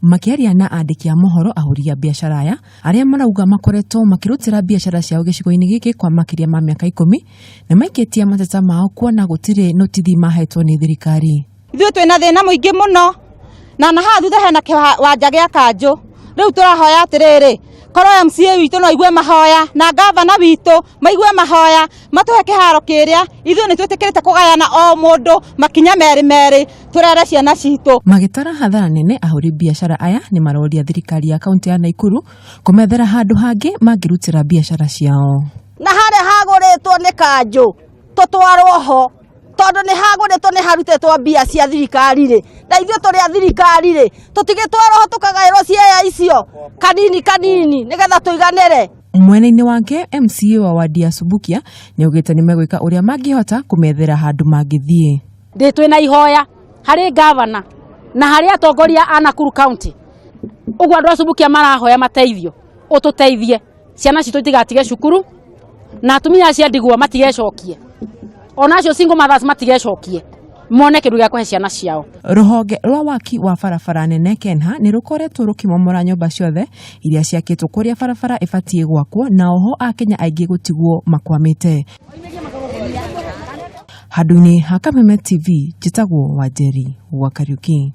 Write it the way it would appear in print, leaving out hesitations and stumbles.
Makĩaria na andĩki a mohoro, ahũri a biacara aya arĩa marauga makoretwo makĩrutĩra biacara ciao gĩcigo-inĩ gĩkĩ kwa makĩria ma mĩaka 10 nĩ maikĩtie mateta mao kuona gũtirĩ notithi mahetwo nĩ thirikari. Ithuĩ twĩna thĩna mũingĩ mũno na haha thutha hena kĩwanja gĩa kanjũ. Rĩu tũrahoya atĩrĩrĩ, korwo MCA witũ no aigue mahoya na gavana witũ maigue mahoya matũhe kĩharo kĩrĩa, ithuĩ nĩ twĩtĩkĩrĩte kũgayana o mũndũ makinya merĩ merĩ tũrere ciana citũ. Magĩtara hathara nene, ahũri biacara aya nĩ maroria thirikari ya kaunti ya Naikuru kũmethera handũ hangĩ mangĩrutĩra biacara ciao. Na harĩa hagũrĩtwo nĩ kanjũ tũtwarwo ho, tondũ nĩ hagũrĩtwo nĩ harutĩtwo mbia cia thirikari rĩ, na ithuĩ tũrĩ a thirikari rĩ, tũtigĩtwarwo ho tũkagaĩrwo ciea icio kanini kanini nĩgetha tũiganĩre. Mwena-inĩ wake, MCA wa wadi ya Subukia nĩaugĩte nĩmegwĩka ũrĩa mangĩhota kũmethera handũ mangĩthiĩ. Ndĩ twĩna ihoya harĩ gavana na harĩ atongoria a Nakuru County, ũguo andũ a Subukia marahoya mateithio, ũtũteithie ciana citũ itigatige cukuru na atumia acio a ndigwa matigecokie, ona acio single mothers matigecokie, mone kĩndũ gĩa kũhe ciana ciao. Rũhonge rwa waki wa barabara nene KENHA nĩ rũkoretwo rũkĩmomora nyũmba ciothe iria ciakĩtwo kũrĩa barabara ĩbatiĩ gwakwo, na oho akenya aingĩ gũtigwo makwamĩte. Handũ-inĩ ha Kameme TV, njĩtagwo Wanjeri wa Kariuki.